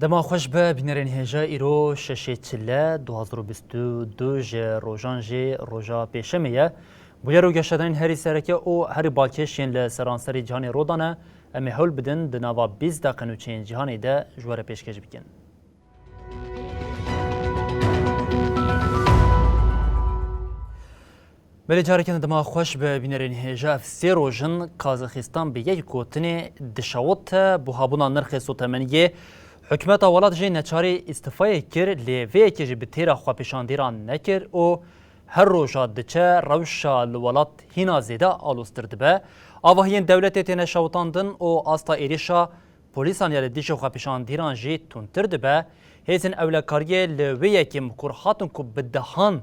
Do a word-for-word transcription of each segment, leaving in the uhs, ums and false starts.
Dema xweş be, bînerên hêja, îro şeşê çile du hazar û bîst û du ji rojan jî roja pêşemê ye. Bûyer û geşedanên herî sereke û herî balkêş yên li seranserî cîhanê rû dane, em ê hewl bidin di nava bîst deqe nûçeyên cîhanê de ji we re pêşkêş bikin. Belê, careke din dema xweş be, bînerên hêja. Ev sê roj in Kazaxistan bi yek gotinê dişewite buhabûna nirxê sotemeniyê. Hikûmeta welat jî neçarî îstifayê kir, lê vê yekê jî bi têra xwepêşandêran nekir û her roja diçe rewşa li welat hîna zêde aloztir dibe. Avahiyên dewletê têne şewitandin û asta êrîşa polîsan ya li dijî xwepêşandîran jî tundtir dibe. Hêzên ewlekariyê li wê yekê ku hatin ku bi dehan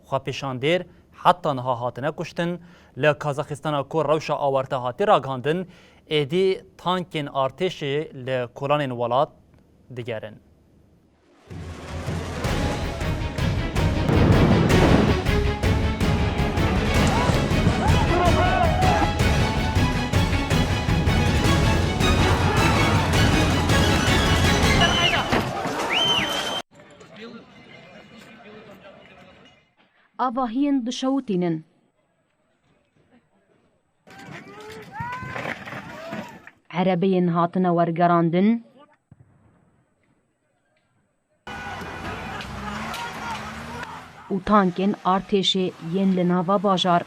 xwepêşandêr heta niha hatine kuştin. Li Kazaxistana ku rewşa awarte hatiye ragihandin, êdî tankên artêşê li kolanên welat digerin. Avahiyên dişewitînin. Erebeyên hatine wergerandin û tankên artêşê yên li nava bajar.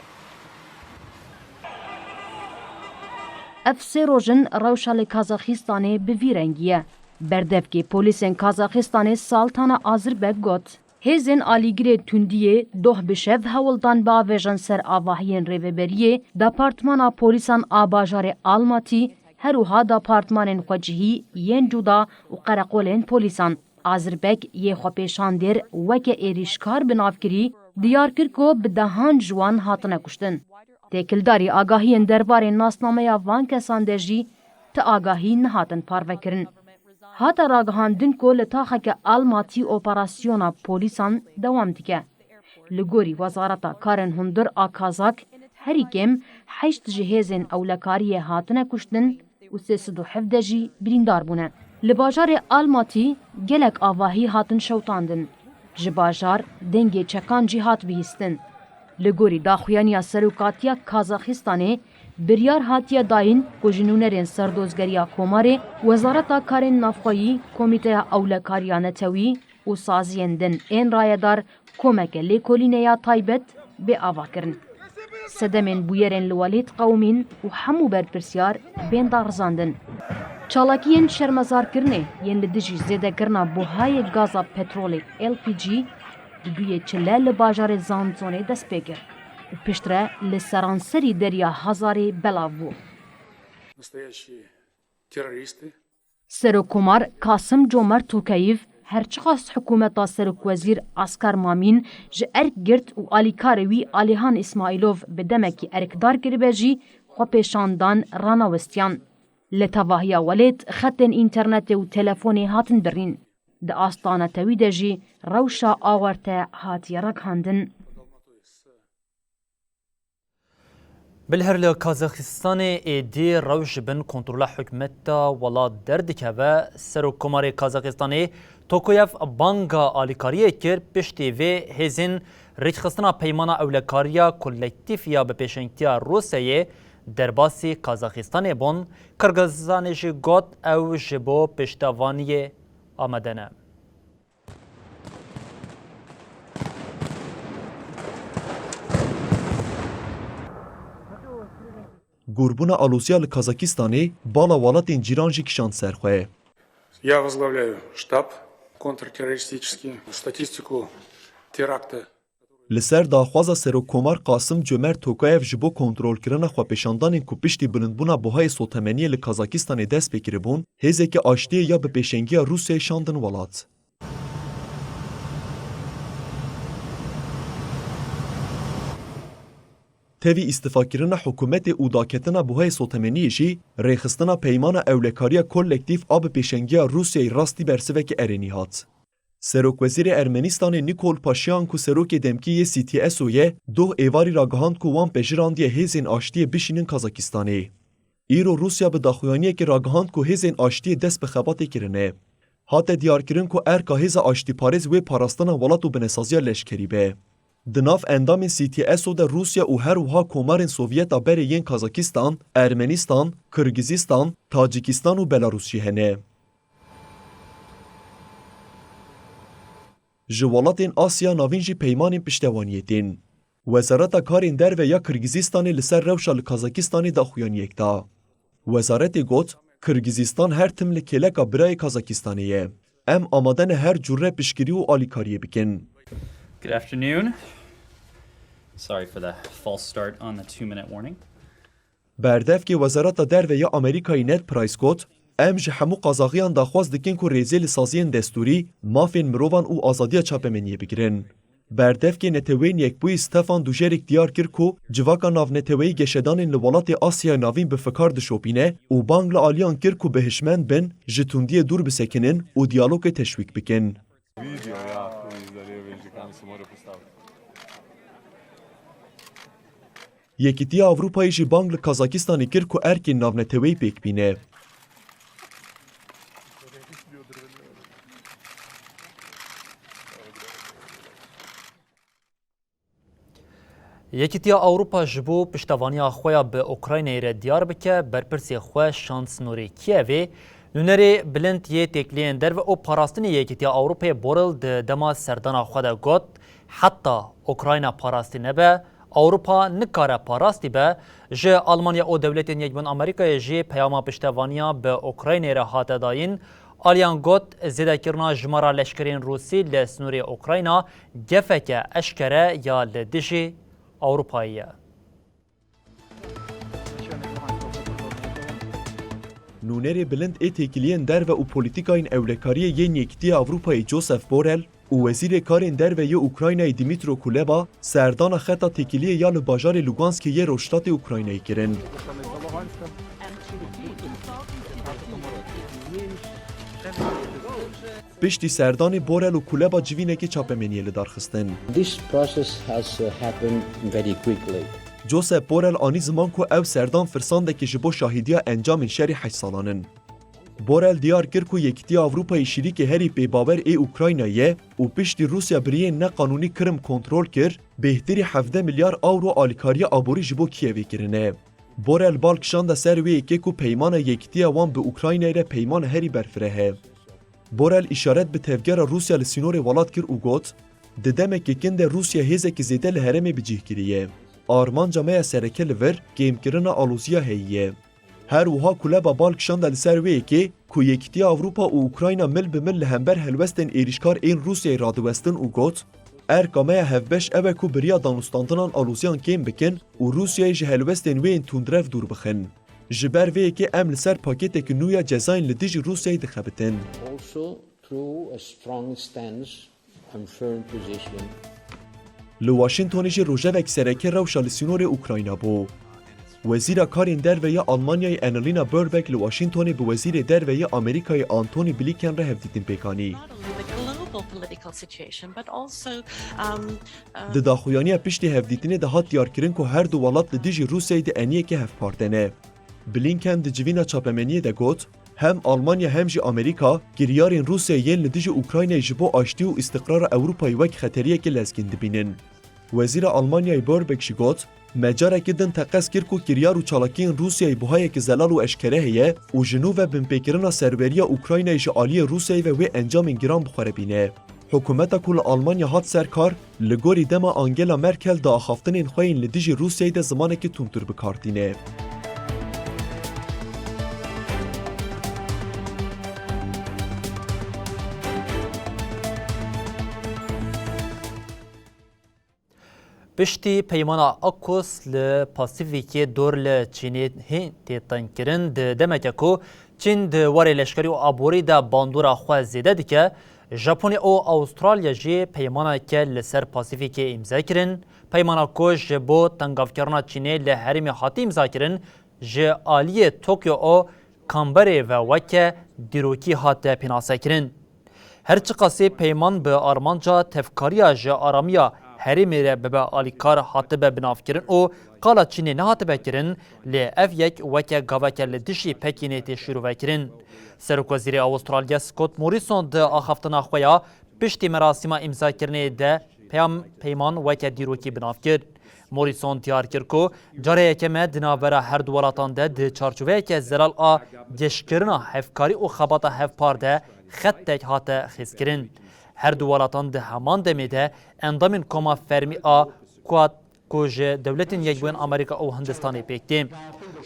Ev sê roj in rewşa li Kazaxistanê bi vî rengî ye. Berdevkê polîsên Kazaxistanê Saltana Azirbek got, hêzên alîgirê tundiyê doh bi şev hewl dan biavêjin ser avahiyên rêveberiyê, departmana polîsan a bajarê Almatî, her wiha departmanên xwecihî yên cuda û qereqolên polîsan. Azirbek yê xwepêşandêr weke êrîşkar bi nav kirî, diyar kir ku bi dehan ji wan hatine kuştin. Têkildarî agahiyên derbarê nasnameya van kesan de jî ti agahî nehatin parvekirin. Hate ragihandin ku li taxeke Almatî operasyona polîsan dewam dike. Li gorî Wezareta Karên Hundir a Kazak, herî kêm heşt ji hêzên ewlekariyê hatine kuştin û sê sed û hevdeh jî birîndar bûne. Li bajarê Almatî gelek avahî hatin şewitandin. Ji bajar dengê çekan jî hat bihîstin. Li gorî daxuyaniya Serokatiya Kazaxistanê, biryar hatiye dayîn ku ji nûnerên serdozgeriya Komarê, Wezareta Karên Navxweyî, Komîteya Ewlekariya Netewî û saziyên din ên rayedar komeke lêkolîneya taybet bê avakirin. Sedemên bûyerên li welêt qewimîn û hemû berpirsiyar bên darizandin. Çalakiyên şermezarkirinê yên li dijî zêdekirina buhayê gaza petrolê L P G di duyê çile li bajarê Zandzonê dest pê kir û piştre li seranserî Derya Hazarê belav bû. Настоящие террористы. Serokkomar Kasim Comert Tokayev, her çiqas hikûmeta serokwezîr Askar Mamîn ji erk girt û alîkarê wî Alîhan Îsmaîlov bi demekî erkdar kiribe jî, xwepêşandan ranewestiyan. Li tevahiya welêt xetên înternetê û telefonê hatin birîn. Di asta netewî de jî rewşa awarte hatiye ragihandin. Bi li her li Kazaxistanê êdî rewş ji bin kontrola hikûmeta welat derdikeve. Serokkomarê Kazaxistanê Tokayev banga alîkariyê kir, piştî vê hêzên rêkxistina peymana ewlekariya kolektîf ya bi pêşengtiya Rûsyayê derbasî Kazaxistanê bûn. Qirgizanê jî got ew ji bo piştevaniyê amade ne. Gorbûna alozîya li Kazakistanê bala welatên cîran jî kişand ser xwe. Я возглавляю штаб контртеррористический. Статистику теракта. Li ser daxwaza Serokkomar Qasim Comer Tokayev ji bo kontrolkirina xwepêşandanên ku piştî bilindbûna buhayê sotemeniyê li Kazakistanê dest pê kiribûn, hêzeke aştiyê ya bi pêşengiya Rûsyayê şandin welat. Tevî îstifakirina hikûmetê û daketina buhayê sotemeniyê jî, rêxistina peymana ewlekariya kolektîf a bi pêşengiya Rûsyayê rastî bersiveke erênî hat. Serokwezîrê Ermenistanê Nikol Paşinyan ku serokê demkî yê C T S O ye, doh êvarî ragihand ku wan pejirandî ye hêzên aştiyê bişînin Kazakistanê. Îro Rûsya bi daxuyaniyekê ragihand ku hêzên aştiyê dest bi xebatê kirine. Hate diyarkirin ku erka hêza aştîparêz wê parastina welat û binesaziya leşkerî be. Di nav endamên C T S O de Rûsya û her wiha komarên Sovyeta berê yên Kazakistan, Ermenistan, Kirgizistan, Tacikistan û Belarûs jî hene. Ji welatên Asya Navîn jî peymanên piştewaniyê tên. Wezareta Karên Derve ya Kirgizistanê li ser rewşa li Kazakistanê daxuyaniyek da. Wezaretê got, Kirgizistan her tim li kêleka birayê Kazakistanê ye. Em amade ne her cure piştgirî û alîkariyê bikin. Good afternoon. Sorry for the false start on the two-minute warning. Berdevkê Wezareta Derve ya Amerîkayê Ned Price got, em ji hemû Qazaxiyan daxwaz dikin ku rêzê li saziyên destûrî, mafên mirovan û azadiya çapemeniyê bigirin. Berdevkê Neteweyên Yekbûyî Stefan Dujarric diyar kir ku civaka navneteweyî geşedanên li welatê Asyaya Navîn bi fikar dişopîne û bang li aliyan kir ku bihişmend bin, ji tundiyê dûr bisekinin û diyalogê teşwîk bikin. Video, ja, koji izdario već, kako se mora postaviti. Yekîtiya Ewropayê jî bang li Kazakistanê kir ku erkên navneteweyî pêk bîne. Yekîtiya Ewropa ji bo piştevaniya xwe ya bi Ukraynayê re diyar bike, berpirsê xwe şand snorê Kievê. Nûnerê bilind yê têkiliyên derve û parastinê Yekîtiya Ewropayê Borrell di dema serdana xwe de got, heta Ukrayna parastî nebe, Ewropa nikare parastî be. Ji Almanya û Dewletên Yekbûn Amerîkayê jî peyama piştevaniya bi Ukraynayê re hate dayîn. Aliyan got, zêdekirina jimara leşkerên Rûsî li snorê Ukrayna gefeke eşkere ya li dijî Ewropayê ye. Nûnerê bilind ê têkiliyên derve û polîtîkayên ewlekariyê yên Yekîtiya Ewropayê Josep Borrell û Wezîrê Karên Derve yê Ukraynayê Dmytro Kuleba serdana xeta têkiliyê ya li bajarê Luganskê yê rojhilatê Ukraynayê kirin. Piştî serdanê Borrell û Kuleba civînekê çapemeniyê li dar xistin. This process has, uh, happened very quickly. Josep Borrell anî ziman ku ev serdan firsandekê ji bo şahîdiya encamên şerê heşt salan in. Borrell diyar kir ku Yekîtiya Ewropayê şirîkê herî pêbawer ê Ukraynayê ye û piştî Rûsya bi rêyên neqanûnî Kirim kontrol kir, bêhtirî hevdeh milyar ewro alîkariya aborî ji bo Kievê kirine. Borrell bal kişande ser wê yekê ku peymana yekîtiya wan bi Ukraynayê re peymana herî berfireh e. Borrell îşaret bi tevgera Rûsya li sînorê welat kir û got, di demeke kin de Rûsya hêzekî zêde li herêmê bi cih kiriye. Armanca me ya sereke li vir kêmkirina aloziya heyî ye. Her wiha Kuleba bal kişande li ser wê yekê ku Yekîtiya Ewropa û Ukrayna mil bi mil li hember helwestên êrîşkar ên Rûsyayê radiwestin û got, erka me ya hevbeş ew e ku bi riya danûstandinan aloziyan kêm bikin û Rûsyayê ji helwestên wê yên tundrev dûr bixin. Ji ber vê yekê em li ser pakêteke nû ya cezayên li dijî Rûsyayê dixebitin. Also through a strong stance and firm position. Li Washingtonê jî rojevek sereke rewşa li sînorê Ukrayna bû. Wezîra Karên Derve ya Almanyayê Annalena Baerbock li Washingtonê bi Wezîrê Derve yê Amerîkayê Antony Blinken re hevdîtin pêk anî. Not only the global political situation, but also, um, uh, Di daxuyaniya piştî hevdîtinê de hat diyarkirin ku her du welat li dijî Rûsyayê di eniyeke hevparte ne. Blinken di civîna çapemeniyê de got, hem Almanya hem jî Amerîka kiryarên Rûsyayê yên li dijî Ukraynayê ji bo aştî û îstiqrara Ewropayê wek xeteriyekê lezgîn dibînin. Wezîra Almanyayê Baerbock jî got, me carekî din teqez kir ku kiryar û çalakiyên Rûsyayê buhayeke zelal û eşkere heye û ji nû ve binpêkirina serweriya Ukraynayê ji aliyê Rûsyayê ve wê encamên giran bi xwe re bîne. Hikûmeta ku li Almanya hat ser kar, li gorî dema Angela Merkel di axaftinên xwe yên li dijî Rûsyayê de zimanekî tundtir bi kar tîne. Piştî peymana AUKUS li Pasîfîkê dor li Çînê hê tê tengkirin, di demeke ku Çîn di warê leşkerî û aborî de bandora xwe zêde dike, Japonya û Awistralya jî peymaneke li ser Pasîfîkê îmze kirin. Peymana ku ji bo tengavkirina Çînê li herêmê hatî îmzakirin, ji aliyê Tokyo û Kamberê ve weke dîrokî hate pênasekirin. Her çiqasî peyman bi armanca tevkariya ji aramiya herêmê re bibe alîkar hatibe binavkirin û qala Çînê nehatibe kirin, lê ev yek weke gaveke li dijî Pekînê tê şîrovekirin. Serokwezîrê Awistralya Scott Morrison di axaftina xwe ya piştî merasîma îmzakirinê de peyam-, peyman weke dîrokî binav kir. Morrison diyar kir ku carê yekem e di navbera her du welatan de di çarçoveyeke zelal a geşkirina hevkarî û xebata hevpar de xettek hate xêzkirin. Her du welatan di heman demê de endamên Koma Fermî a Quad ku ji Dewletên Yekbûyên Amerîka û Hindistanê pêk tê.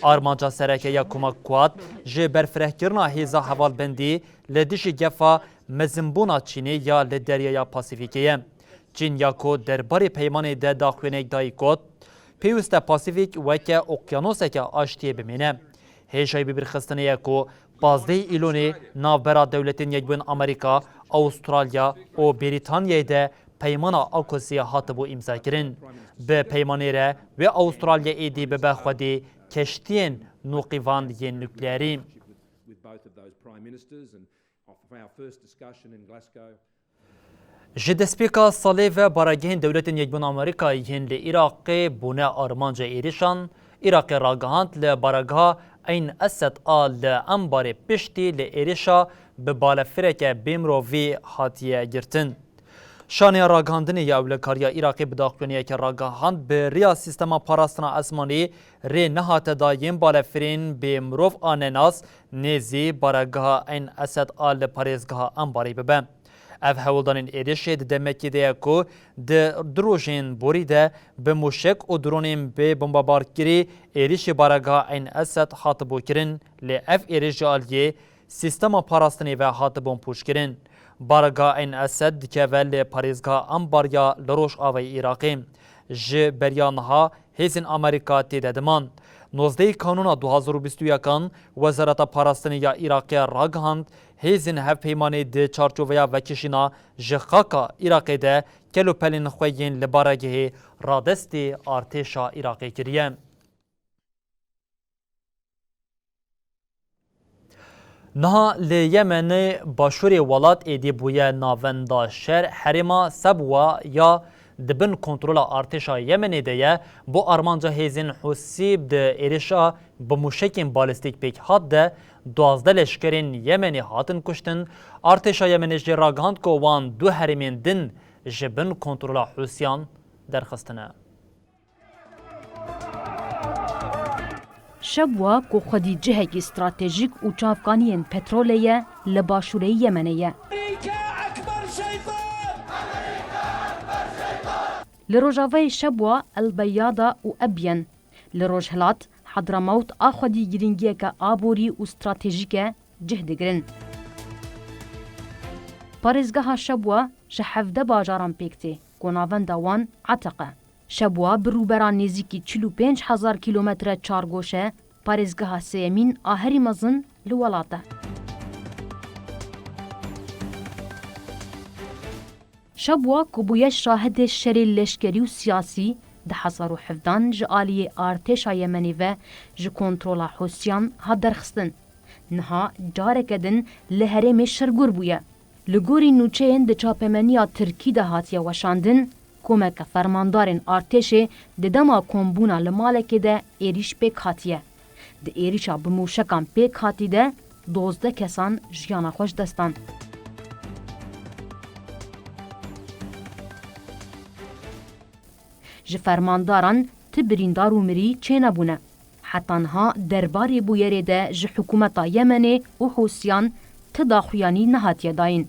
Armanca sereke ya Koma Quad ji berfirehkirina hêza hevalbendî li dijî gefa mezinbûna Çînê ya li Deryaya Pasîfîkê ye. Çîn ya ku derbarê peymanê de daxuyaniyek dayî got, pêwîst e Pasîfîk weke okyanoseke aştiyê bimîne. Hêjayî bibîrxistinê ye ku pazdehê Îlonê navbera Dewletên Yekbûyên Amerîka, Awistralya û Brîtanyayê de peymana AUKUSê hatibû îmzakirin. Bi peymanê re wê Awistralya êdî bibe xwedî keştiyên nûqîvan yên nukleerî. With both of those prime ministers and of our first discussion in Glasgow. Ji destpêka salê ve baregehên Dewletên Yekbûn Amerîka yên li Iraqê bûne armanca êrişan. Iraqê ragihand li baregeha Eyn Esed a li Enbarê piştî li êrişa bi balefireke bêmirovî hatiye girtin. Şaneya ragihandinê ya ewlekariya Iraqê bi daxuyaniyeke ragihand, bi riya sîstema parastina esmanî rê nehate dayîn balefirên bêmirov a nenas nêzî baregeha Eyn Esed a li parêzgeha Enbarê bibe. Ev hewldanên êrişê di demekê de ye ku di du rojên borî de bi mûşek û dronên bê bombebarkirî êrişî baregeha Eyn Esed hatibû kirin, lê ev êriş ji aliyê sîstema parastinê ve hatibûn pûçkirin. Baregeha Eyn Esed dikeve li parêzgeha Enbar ya li rojavayê Iraqê. Ji beriya niha hêzên Amerîka tê de diman. Nozdehê Kanûna du hazar û bîst û yekan Wezareta Parastinê ya Iraqê ragihand, hêzên hevpeymanê di çarçoveya vekişîna ji xaka Iraqê de kelopelên xwe yên li baregehê radestî artêşa Iraqê kiriye. Niha li Yemenê başûrê welat êdî bûye navenda şer, herêma Sebwa ya di bin kontrola artêşa Yemenê de ye. Bo armanca hêzên Hûsî di êrişa bi mûşekên balîstîk pêk hat de duwazdeh leşkerên Yemenê hatin kuştin. Artêşa Yemenê jî ragihand ku wan du herêmên din ji bin kontrola Hûsiyan derxistine. Şebwa ku xwedî cihekî stratejîk û çavkaniyên petrolê ye, li başûrê Yemenê ye. Li rojavayê Şebwa, El Beyada û Ebyen, li rojhilat Hadramawt a xwedî girîngiyeke aborî û stratejîk e cih digirin. Parêzgeha Şebwa ji hevdeh bajaran pêk tê ku navenda wan Eteq e. Şebwa bi rûbera nêzîkî çil û pênc hezar kîlometre çargoş e, parêzgeha sêyemîn a herî mezin li welat e. Şebwa ku bûye şahidê şerê leşkerî û siyasî, du hezar û hevdehan ji aliyê artêşa Yemenê ve ji kontrola Hûsiyan hat derxistin. Niha careke din li herêmê şergur bûye. Li gorî nûçeyên di çapemeniya Tirkî de hatiye weşandin, komeke fermandarên artêşê di dema kombûna li malekê de êrîş pêk hatiye. Di êrîşa bi mûşekan pêk hatî de dozdeh kesan jiyana xwe ji dest dan. Ji fermandaran ti birîndar û mirî çênebûne. Heta niha derbarê bûyerê de ji hikûmeta Yemenê û Hûsiyan ti daxuyanî nehatiye dayîn.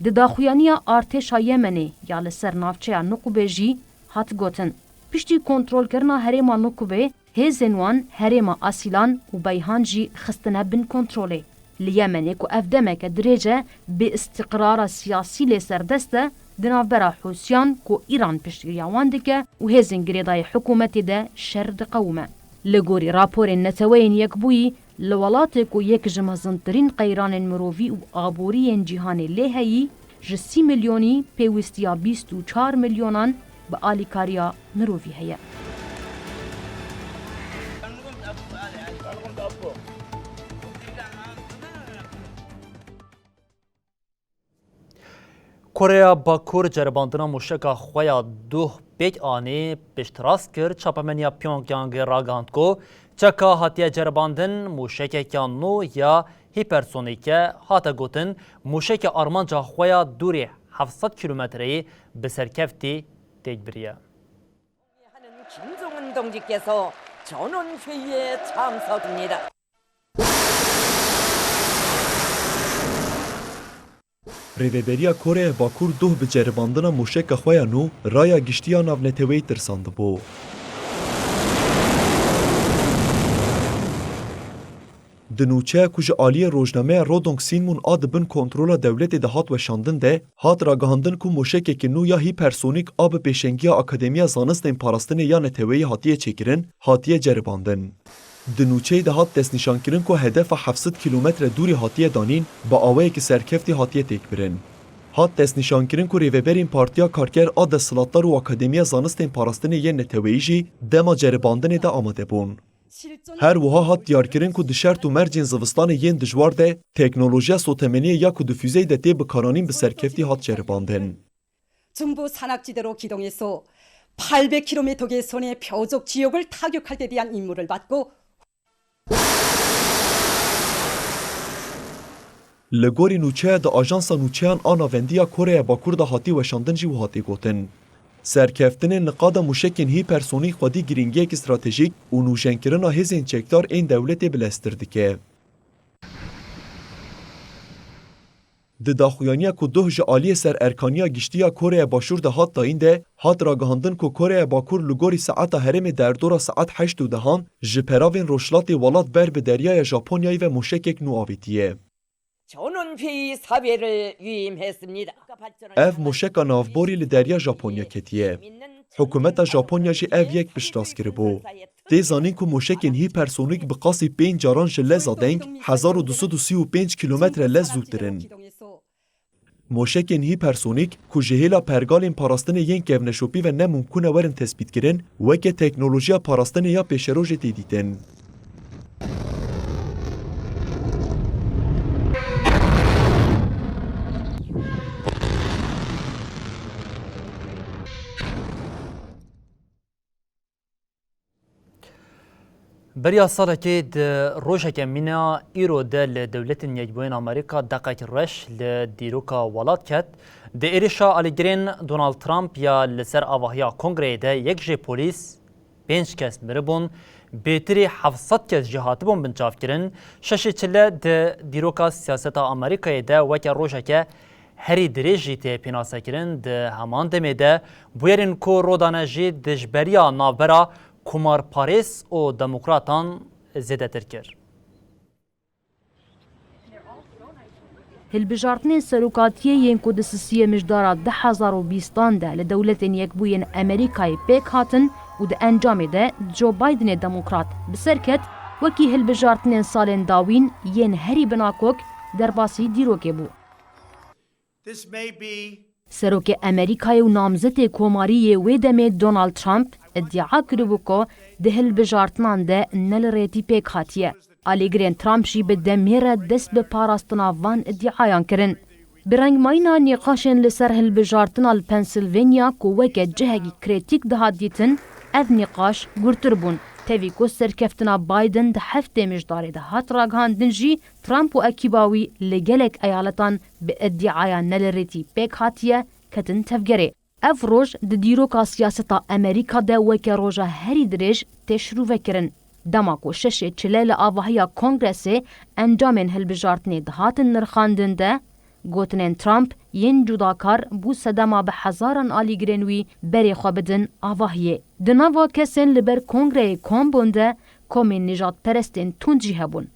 Di daxuyaniya artêşa Yemenê ya li ser navçeya Nuqubê jî hat gotin, piştî kontrolkirina herêma Nuqubê, hêzên wan herêma Asîlan û Beyhan jî xistine bin kontrolê. Li Yemenê ku ev demeke dirêj e bêîstiqrara siyasî lê serdest e, di navbera Hûsiyan ku Îran piştgiriya wan dike û hêzên girêdayî hikûmetê de şer diqewime. Li gorî raporên Neteweyên Yekbûyî, li welatê ku yek ji mezintirîn qeyranên mirovî û aborî yên cîhanê lê heyî, ji sî milyonî pêwîstiya bîst û çar milyonan bi alîkariya mirovî heye. Koreya Bakur ceribandina mûşeka xwe ya duh pêk anî piştrast kir. Çapemeniya Pyongyangê ragihand ku çeka hatiye ceribandin mûşekeke nû ya hîpersonîk e. Hate gotin, mûşeke armanca xwe ya dûrî heft sed kîlometreyî bi serkeftî têk biriye. 하는 김정은 동지께서 전원회의에 참석합니다. Rêveberiya Koreya Bakur doh bi ceribandina mûşeka xwe ya nû raya giştî ya navneteweyî tirsandibû. Di nûçeya ku ji aliyê rojnameya Rodong Sinmun a di bin kontrola dewletê de hat weşandin de, hat ragihandin ku mûşekeke nû ya hîpersonîk a bi pêşengiya Akademiya Zanistên Parastinê ya Neteweyî hatiye çêkirin, hatiye ceribandin. Di nûçeyê de hat destnîşankirin ku hedefa heft sed kîlometre dûrî hatiye danîn, bi awayekî serkeftî hatiye têkbirin. Hat destnîşankirin ku rêveberên Partiya Karker a desthilatdar û Akademiya Zanistên Parastinê yên Neteweyî jî dema ceribandinê de amade bûn. Her wiha hat diyarkirin ku di şert û mercên zivistanê yên dijwar de teknolojiya sotemeniyê ya ku di füzeyê de tê bikaranîn bi serkeftî hat ceribandin. 중부 산악지대로 기동해서 팔백 킬로미터 계선의 표적 지역을 타격할 때 대한 임무를 받고 Li gorî nûçeya di Ajansa Nûçeyan a Navendî ya Koreya Bakur de hatî weşandin jî wiha tê gotin. Serkeftinên li qada mûşekên hîpersonîk xwedî girîngiyekî stratejîk û nûjenkirina hêzên çekdar ên dewletê bileztir dike. Di daxuyaniya ku doh ji aliyê Sererkaniya Giştî ya Koreya Başûr de hat dayîn de, hat ragihandin ku Koreya Bakur li gorî saeta herêmê derdora saet heşt û dehan ji peravên rojhilatê welat ber bi deryaya Japonyayê ve mûşekek nû avêtiye. 전원회의 사회를 위임했습니다. Ev mûşeka navborî li derya Japonya ketiye. Hikûmeta Japonya jî ev yek piştrast kiribû. Tê zanîn ku mûşekên hîpersonîk bi qasî pênc caran ji leza deng hezar û du sed û sî û pênc kîlometre lez zûtir in. Mûşekên hîpersonîk ku ji hêla pergalên parastinê yên kevneşopî ve ne mimkûn e werin tespîtkirin, weke teknolojiya parastinê ya pêşerojê tê dîtin. Beriya salekê di rojeke mîna îro de li Dewletên Yekbûyên Amerîka deqek reş li dîroka welat ket. Di êrişa alîgirên Donald Trump ya li ser avahiya kongreyê de yek jê polîs, pênc kes miribûn, bêtirî heft sed kes jî hatibûn binçavkirin. Şeşê çile di dîroka siyaseta Amerîkayê de weke rojeke herî dirêj jî tê pênasekirin. Di heman demê de bûyerên ku rûdane jî dijberiya navbera komarparêz û demokratan zêdetir kir. Hilbijartinên serokatiyê yên ku di sisiyê mijdara du hezar û bîstan de li Dewletên Yekbûyên Amerîkayê pêk hatin û di encamê de Joe Bidenê demokrat bi ser ket, wekî hilbijartinên salên dawîn yên herî binakok derbasî dîrokê bû. This may be Serokê Amerîkayê û namzetê komarî yê wê demê Donald Trump îdia kiribû ku di hilbijartinan de ne li rêtî pêk hatiye. Alîgirên Trump jî bi demê re dest bi parastina van îdiayan kirin. Bi rengmayîna nîqaşên li ser hilbijartina li Pennsylvania ku weke cihekî krîtîk dihat dîtin, ev nîqaş gurtir bûn. Tevî ku serkeftina Biden di heftê mijdarê de hat ragihandin jî, Trump û ekîba wî li gelek eyaletan bi îdiaya ne li rêtî pêk hatiye ketin tevgerê. Ev roj di dîroka siyaseta Amerîka de weke roja herî dirêj tê şirûvekirin. Dema ku şeşê çile li avahiya Kongresê encamên hilbijartinê dihatin nirxandin de, gotinên Trump yên cudakar bû sedema bi hezaran alîgirên wî berê xwe bidin avahiyê. Di nava kesên li ber kongreyê kom bûn de komên nijadperestên tund jî hebûn.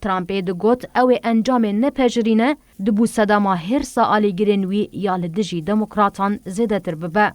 Trumpê digot ew ê encamê nepejirîne, dibû sedema hêrsa alîgirên wî ya li dijî demokratan zêdetir bibe.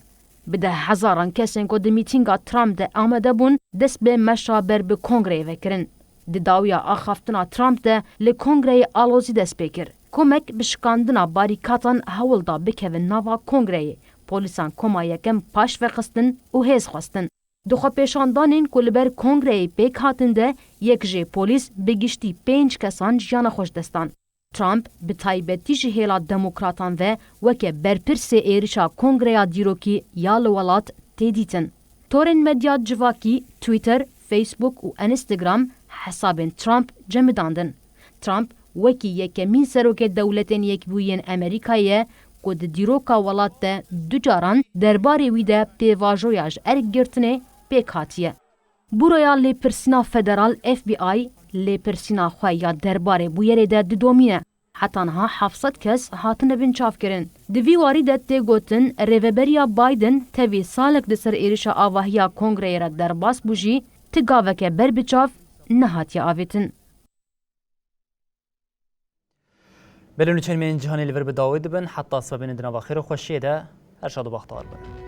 Bi deh hezaran kesên ku di mîtînga Trump de amade bûn, dest bi meşa ber bi kongreyê ve kirin. Di dawiya axaftina Trump de li kongreyê alozî dest pê kir. Komek bi şikandina barîkatan hewl da bikevin nava kongreyê. Polîsan koma yekem paş ve xistin û hêz xwestin. Di xwepêşandanên ku li ber kongreyê pêk hatin de yek jê polîs bi giştî pênc kesan jiyana xwe ji dest dan. Trump bi taybetî ji hêla demokratan ve weke berpirsê êrişa kongreya dîrokî ya li welat tê dîtin. Torên medya civakî, Twitter, Facebook û Instagram hesabên Trump cemidandin. Trump wekî yekemîn serokê Dewletên Yekbûyî yên Amerîkayê ye ku di dîroka welat de du caran derbarê wî de pêvajoya ji erk girtinê pêk hatiye. Buroya Lêpirsîna Federal, F B I, lêpirsîna xwe ya derbarê bûyerê de didomîne. Heta niha heft sed kes hatine binçavkirin. Di vî warî de tê gotin, Rêveberiya Biden tevî salek di ser êrişa avahiya kongreyê re derbas bû jî, ti gaveke ber bi çav nehatiye avêtin. Belê nûçeyên me yên cîhanê li vir bi dawî dibin, heta sibê bînin di nava xêr û xweşiyê de, her şad û bextewar bin.